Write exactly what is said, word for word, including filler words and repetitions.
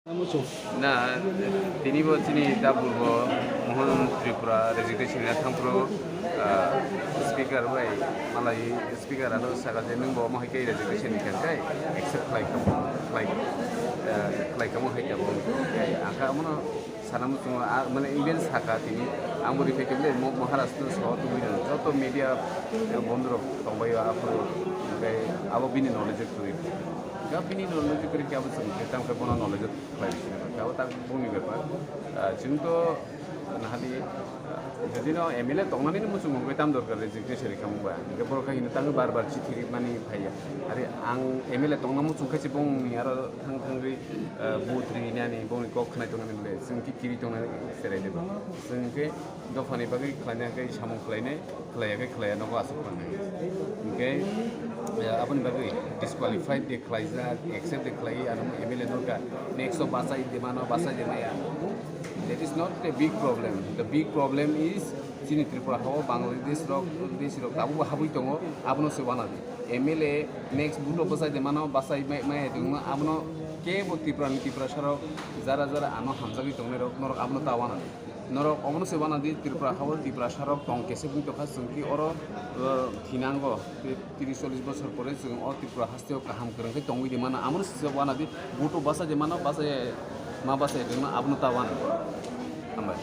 Na, tini bo chini tabuk bo Mohon Tripura resignation na thangphuru, ah, speaker bai malai speaker ano saka je nwng bo omo hai khe resignation ni khe accept khlai kha, khlai, ah, khlai kha mo hai khe bo. Ang kha omono sana muchungo, ah, mane even saka tini ang bo rifai khe bole mo-, Maharashtra soho tubui rano joto media, eh, bondhu rok tongbai o aphuru, hingke abo bini knowledge o kwrwi. Ga bini knowledge o kwrwi khe abo chwng khe tamo khe bono knowledge o khlai rwsini ba. Abo tak bongni bepar. Ah, chwng to nahadi, ah, jodi no M L A tongnani no muchung mungwi tam dorkar resignation rikha mungba. Hingke borok hai hino tangwi bar bar chithi rimani phaiya. Ari ang M L A tongna muchung khe se bongni aro thang thangwi, ah, vote rinani bongni kok khnai tongnani bole. Chwng khe kiri tongnani serai de. Chwng khe dophani bagwi khlaina khe samung khlainai. Khlaiya khe khlaiya nogo aswk manwi. Hingke, eh, aboni bagwi disqualified de khlaijak, accept de khlaiwi ano M L A norkha. Next o bachai de mano, bachai de maya. That is not a big problem. The big problem is chini Tripura hao Bangladesh rok, Bangladesh rok tabukbo habwi tongo, abono se wana di. M L A next vote o bachai de mano, bachai mai, mai de wngma, abono kebo Tripura ni Tiprasa rok jara jara ano hamjagwi tongnai rok, norok abono ta wana di. Norok omono se wana di, Tripura hao Tiprasa rok tong kese bui tokha, chwng ki oro, uh, thinango, tei tris chollish bosor pore chwng o Tripura hasteo kaham kwrwng khe tongwi di mano, amono se wana di, buto basa di mano, basa ma basa di mano, abono ta wana. Hambai.